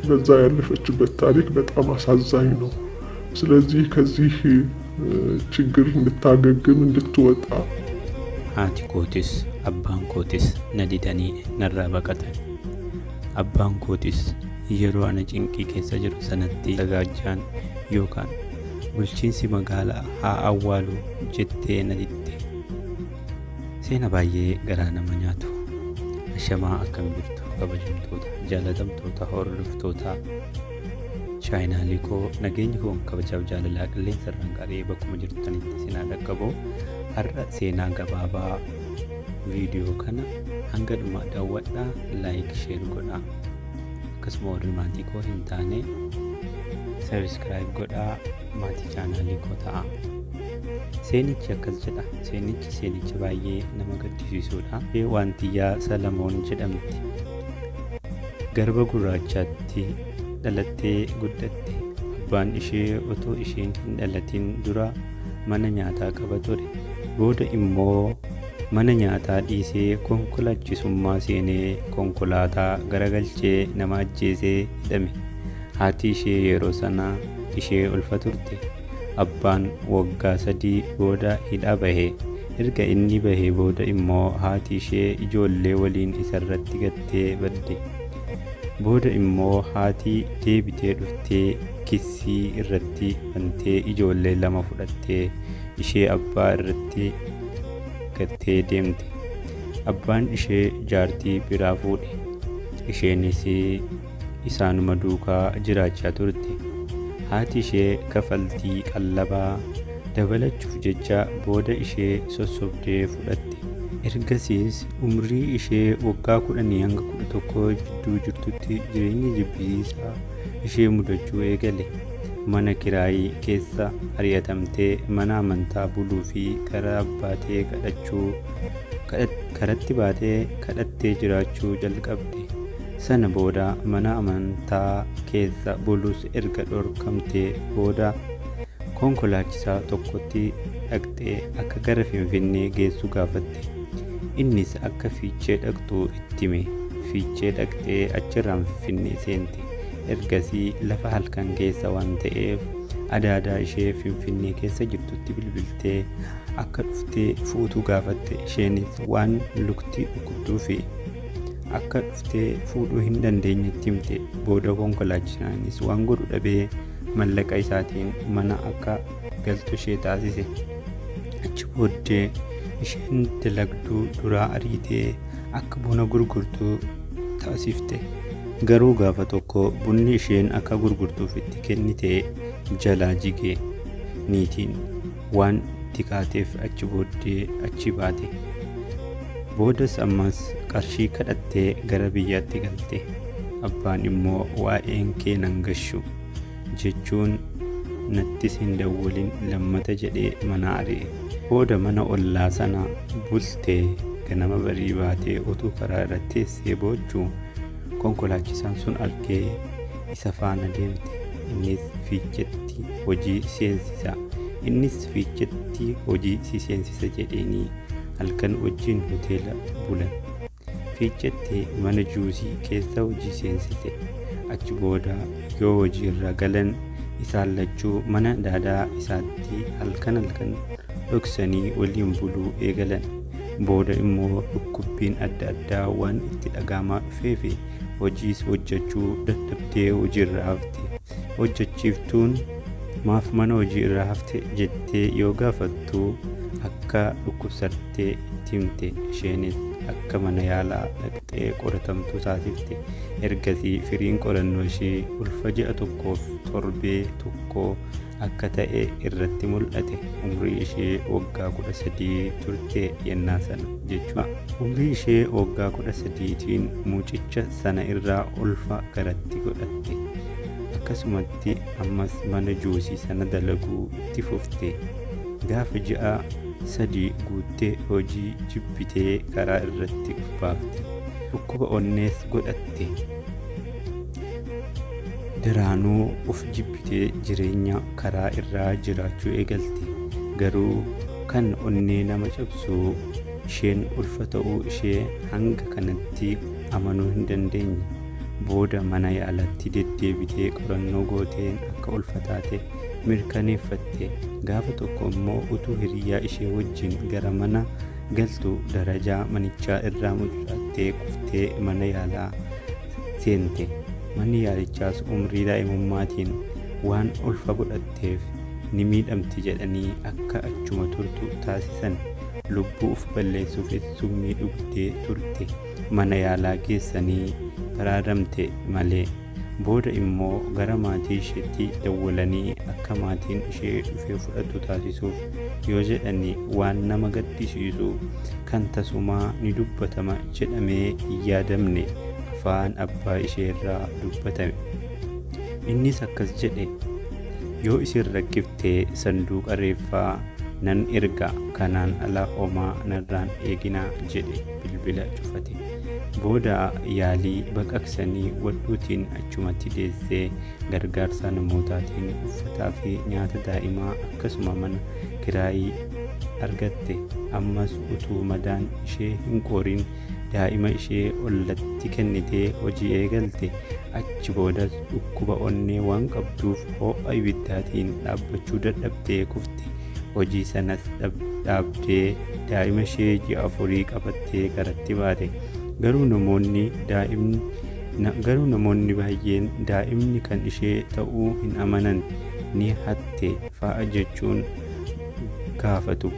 በዛ ያለፈችበት ታሪክ በጣም አሳዛኝ ነው። ስለዚህ ከዚህ ችግር እንድታገግም እንድትወጣ Haati kootis abbaan kootis na didanii narraa baqatan. Abbaan kootis yeroo ana cinqii keessa jiru sanatti sagaajjaan yookaan bulchiinsi magaalaa haa awwaalu jettee na didde. Seena baay'ee garaa nama nyaatu. Ashamaa, akkam jirtu kabajamtoota, jaalatamtoota, hordoftoota chaanaalii koo? Nageenyi koo kabajaaf jaalalaa qilleensa irraan qaree bakkuma jirtanitti isin haa dhaqqabu. Har'a seenaa gabaabaa viidiyoo kana hanga dhumaa daawwadhaa, like, share godhaa. Akkasuma warri maatii koo hin taane subscribe godhaa, maatii chaanaalii koo ta'a. Seenichi akkas jedha. Seenichi seenicha baay'ee nama gaddisiisudha. Waantiyyaa Salamoon jedhamti. Garba Gurraachaatti dhalattee guddatte. Abbaan ishee otoo isheen hin dhalatin dura mana nyaataa qaba ture. Booda immoo mana nyaataa dhiisee konkolaachisummaa seenee konkolaataa garagalchee nama ajjeesee hidhame. Haati ishee yeroo sana ishee ulfa turte. Abbaan waggaa 3 booda hidhaa bahe. Erga inni bahee booda immoo haati ishee ijoollee waliin isarratti gattee badde. Booda immoo haati deebitee dhuftee kissii irratti bantee ijoollee lama fudhattee ishee abbaa irratti gattee deemte. Abbaan ishee jaartii biraa fuudhe. Isheenis isaanuma duukaa jiraachaa turte. Haati ishee kafaltii qallabaa dabalachuuf jecha booda ishee sossobdee fudhatte. Ergasiis umrii ishee waggaa 10 hanga 11 jidduu jirtutti jireenya jibbisiisaa ishee mudachuu eegale. Mana kiraayii keessa ari'atamtee mana amantaa buluu fi karatti baatee kadhattee jiraachuu jalqabde. Sana booda mana amantaa keessa buluus erga dhorkamtee booda konkolaachisaa tokkotti dhaqxee akka gara Finfinnee geessu gaafatte. Innis akka Fiichee dhaqxu itti hime. Fiichee dhaqxee achirraan Finfinnee seente. Ergasii lafa halkan keessa waan ta'eef adaadaa ishee Finfinnee keessa jirtutti bilbiltee akka dhuftee fuutuu gaafatte. Isheenis waan lukti dhukkubduu fi akka dhuftee fuudhuu hin dandeenyetti himte. Booda konkolaachisaanis waan godhu dhabee mallaqa isaatiin mana akka galtu ishee taasise. Achi booddee isheen dalagduu duraa ariitee akka buna gurgurtuu taasifte. Garuu gaafa tokko bunni isheen akka gurgurtuuf itti kennite jalaa jige. Niitiin waan itti kaateef achi booddee achi baate. Boodas ammas qarshii kadhattee gara biyyaatti galte. Abbaan immoo waa'een kee nan gashu jechuun nattis hin dawwalin lammata jedhee mana ari'e. Booda mana ollaa sana bultee ganama barii baatee utuu karaa irra teessee boochuu konkolaachisaan sun argee isa faana deemte. Innis Fiichetti hojii seensisa. Innis Fiichetti hojii si seensisa jedheenii halkan wajjin hoteela bulan. Fiichetti mana juusii keessa hojii seensise. Achi booda yoo hojii irraa galan isaan lachuu mana daadaa isaatti halkan halkan dhoksanii waliin buluu eegalan. Booda immoo dhukkubbiin adda addaa waan itti dhagahamaa dhufeef hojiis hojjechuu dadhabdee hojiirra hafte. Hojjechiiftuun maaf mana hojii irraa hafte jettee yoo gaafattu akka dhukkubsattee itti himte. Isheenis akka mana yaalaa dhaqxee qoratamtu taasifte. Ergasii firiin qorannoo ishee ulfa ji'a tokkoof torbee tokkoo akka ta'e irratti mul'ate. Umrii ishee waggaa 13 turte yennaa sana jechuudha. Umrii ishee waggaa 13tiin mucicha sana irraa ulfa garatti godhatte. Akkasumatti ammas mana juusii sana dalaguu itti fufte. Gaafa ji'a 3 guuttee hojii jibbitee karaa irratti of baafte. Dhukkuba onnees godhatte. Daraanuu of jibbitee jireenya karaa irraa jiraachuu eegalte. Garuu kan onnee nama cabsu isheen ulfa ta'uu ishee hanga kanatti amanuu hin dandeenye. Booda mana yaalatti deddeebitee qorannoo gooteen akka ulfa taate mirkaneeffatte. Gaafa tokko immoo utuu hiriyaa ishee wajjin gara mana galtu darajaa manichaa irraa mucucaattee kuftee mana yaalaa seente. Manni yaalichaas umrii daa'imummaatiin waan ulfa godhatteef ni miidhamti jedhanii akka achuma turtu taasisan. Lubbuu of balleessuufis summii dhugdee turte. Mana yaalaa geessanii baraaramte malee. Booda immoo gara maatii isheetti dawwalanii akka maatiin ishee dhufee fudhatu taasisuuf yoo jedhani waan nama gaddisiisu kan tasumaa ni dubbatama jedhamee hin yaadamne afaan abbaa isheerraa dubbatame. Innis akkas jedhe: yoo isin rakkiftee sanduuqa reeffaa nan erga, kanaan ala homaa narraan eeginaa jedhe bilbila cufate. Booda yaalii baqaqsanii wadhuutiin achumatti deessee gargaarsa namootaatiin uffataa fi nyaata daa'imaa akkasuma mana kiraayii argatte. Ammas utuu madaan ishee hin qorin daa'ima ishee ollatti kennitee hojii eegalte. Achi boodas dhukkuba onnee waan qabduuf ho'a ibiddaatiin dhaabbachuu dadhabdee kufte. Hojii sanas dhaabdee daa'ima ishee ji'a 4 qabattee karatti baate. Garuu namoonni baay'een daa'imni kan ishee ta'uu hin amanan, ni hatte fa'a jechuun gaafatu.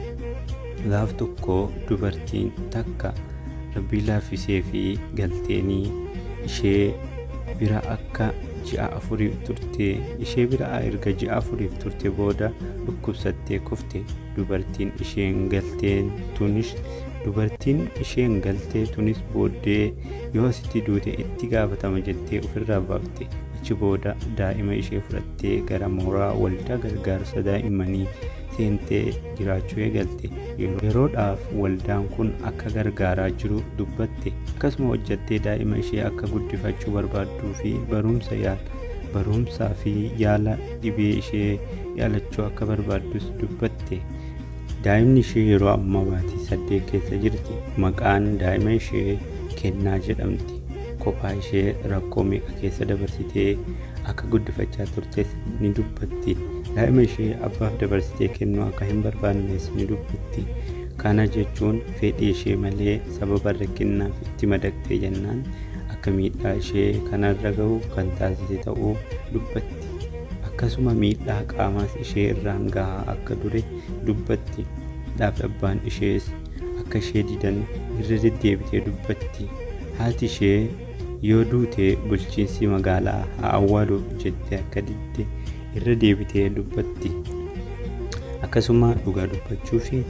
Gaaf tokko dubartiin takka Rabbii laaffisee fi galteenii ishee bira akka ji'a 4 turte. Ishee bira erga ji'a 4 turte booda dhukkubsattee kufte. Dubartiin isheen galtee tunis booddee yoo asitti duute itti gaafatama jettee ofirraa baafte. Achi booda daa'ima ishee fudhattee gara mooraa waldaa gargaarsa daa'immanii seentee jiraachuu eegalte. Yeroodhaaf waldaan kun akka gargaaraa jiru dubbatte. Akkasuma hojjattee daa'ima ishee akka guddifachuu barbaadduu fi barumsaa fi yaala dhibee ishee yaalachuu akka barbaaddus dubbatte. Daa'imni ishee yeroo ammaa baatii 8 keessa jirti. Maqaan daa'ima ishee Kennaa jedhamti. Kophaa ishee rakkoo meeqa keessa dabarsitee akka guddifachaa turtes ni dubbatti. Daa'ima ishee abbaaf dabarsitee kennuu akka hin barbaannes ni dubbatti. Kana jechuun fedhii ishee malee sababa rakkinaaf itti madaqxee jennaan akka miidhaa ishee kanarra gahu kan taasise ta'uu dubbatti. Akkasuma miidhaa qaamaas ishee irraan gahaa akka ture dubbatti. Haadhaaf abbaan ishees akka ishee didan irra deddeebitee dubbatti. Haati ishee yoo duute bulchiinsi magaalaa haa awwaalu jettee akka didde irra deebitee dubbatti. Akkasuma dhugaa dubbachuu fi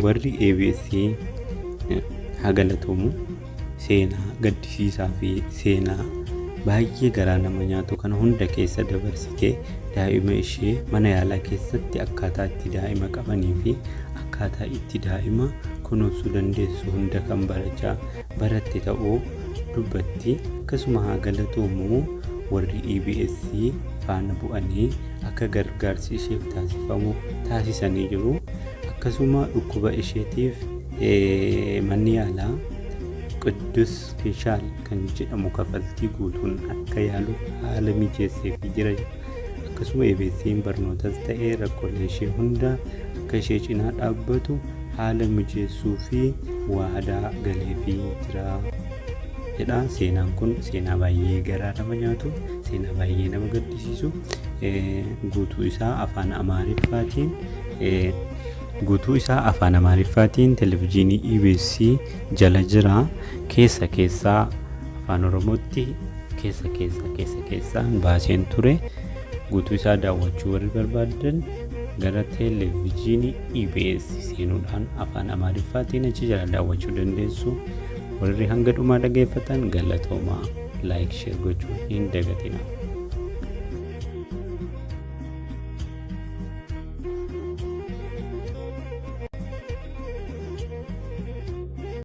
warri ABS haa galatoomu. Seenaa gaddisiisaa fi seenaa baay'ee garaa nama nyaatu kana hunda keessa dabarsitee daa'ima ishee mana yaalaa keessatti akkaataa itti daa'ima qabanii fi akkaataa itti daa'ima kunuunsuu dandeessu hunda kan baratte ta'uu dubbatti. Akkasuma haa galatoomu warri EBS faana bu'anii akka gargaarsi isheef taasifamu taasisanii jiru. Akkasuma dhukkuba isheetiif manni yaalaa Qiddus Fishaal kan jedhamu kaffaltii guutuun akka yaalu haala mijeesseefii jira. Akkasuma ABS'n barnootas ta'ee rakkoolee ishee hunda akka ishee cinaa dhaabbatu haala mijeessuu fi waadaa galeefii jira jedha. Seenaan kun seenaa baay'ee garaa nama nyaatu, seenaa baay'ee nama gaddisiisu. Guutuu isaa afaan Amaariffaatiin guutuu isaa afaan Amaariffaatiin televizyiinii EBS jala jira. Keessa keessaa afaan Oromootti keessa keessa keessa keessaan baaseen ture. Guutuu isaa daawwachuu warri barbaadan gara televizyiinii EBS seenuudhaan afaan Amaariffaatiin achi jala daawwachuu dandeessu. Warri hanga dhumaa dhaggeeffatan galatoomaa. Laayik, sheer gochuu hin dagatinaa.